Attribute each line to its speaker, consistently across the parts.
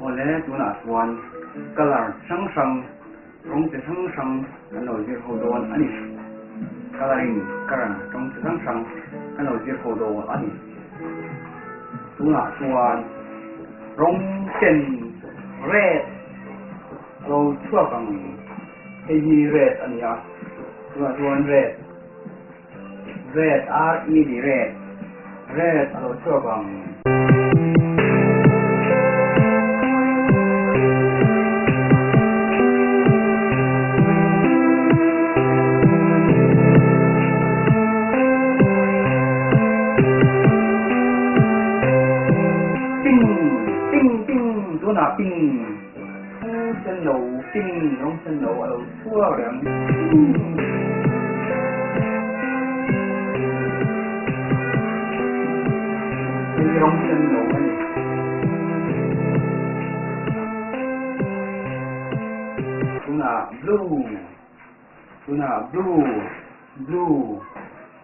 Speaker 1: Awle tunah chuan colour hrang hrang rawng chi hrang hrang kan lo zir ho dawn a ni. Colouring colour rawng chi hrang hrang kan lo zir ho dawn a ni. Tunah chuan rawng sen red a lo chhuak ang hei hi red a ni a tunah chuan red red r e d red red a lo chhuak ang. Ping ping ping tunah ping rawng sen lo ping rawng sen lo a lo chhuak reng ping. Hei rawng sen lo a ni. Tunah blue tunah blue blue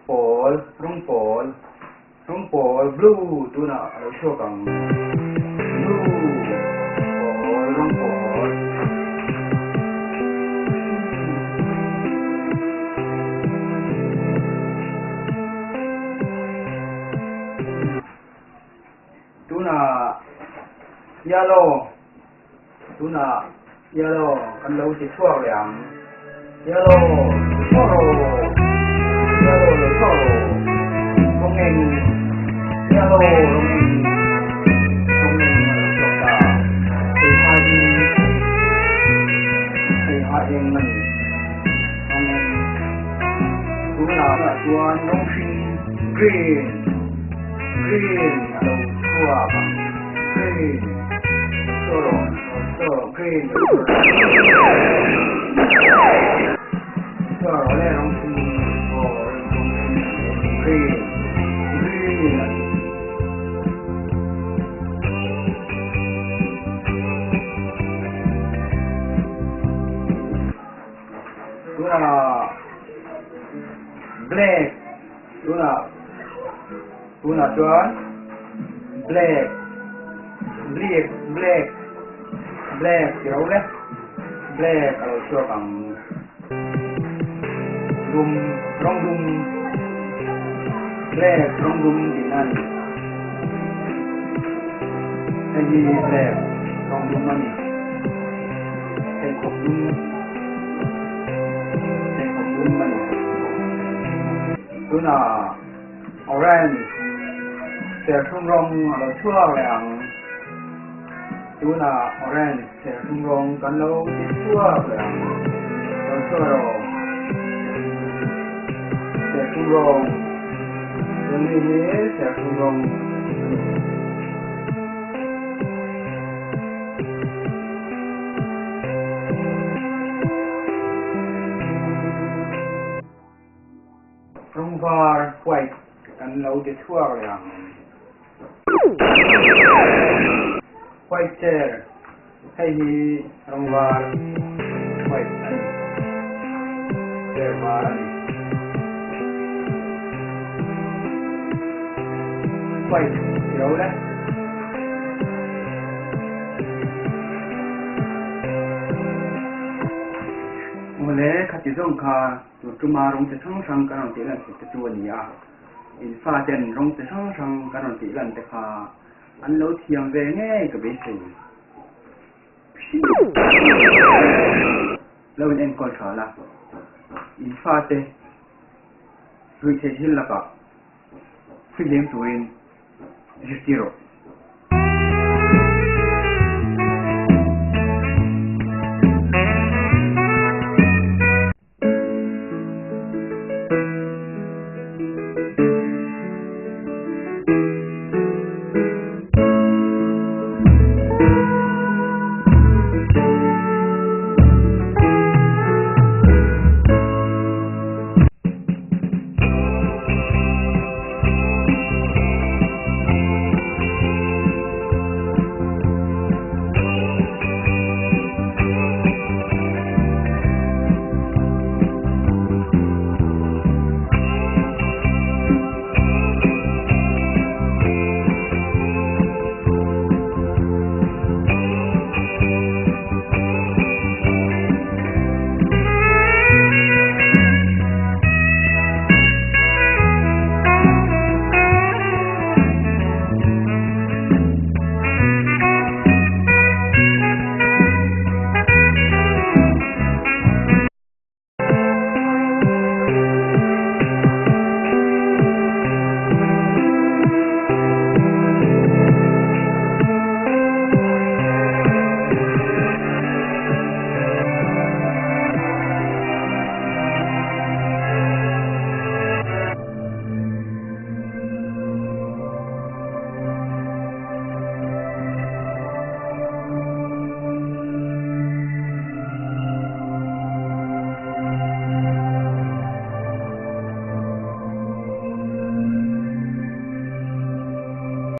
Speaker 1: pawl rawng pawl. Rawng pawl blue tunah a lo chhuak ang. Blue pawl rawng pawl. Tunah yellow tunah yellow kan lo ti chhuak leh ang. Yellow chhuak rawh yellow lo chhuak rawh rawng eng yellow rawng eng rawng eng a lo chhuak ta pheiha in pheiha eng a ni rawng eng tunah chuan rawng hring green green a lo chhuak ang green chhuak rawh chhuak rawh green lo chhuak chhuak rawh le rawng hring aw rawng hring green green a ni. Tunah black tunah tunah chuan black black black black ti ro le black a lo chhuak ang dum rawng dum black rawng dum tihna a ni hei hi black rawng dum a ni pheikhawk dum pheikhawk dum a ni tunah orange serthlum rawng a lo chhuak leh ang tunah orange serthlum rawng kan lo ti chhuak leh ang lo chhuak rawh serthlum rawng tuni hi serthlum rawng a ni. Rawng var, white, kan lo ti chhuak leh ang. White chair, hei hi rawng var, white, a ni. Chair var a ni. White ti lo le. Mawle khati zawng kha tur tuma rawng chi hrang hrang kan rawn tih lan theih te chu a ni a, in faten rawng chi hrang hrang kan rawn tih lan te kha an lo thiam ve ngei ka beisei. Lo in enkawl tha la, in fate ruihtheih thil lakah fihlim turin zirtir rawh.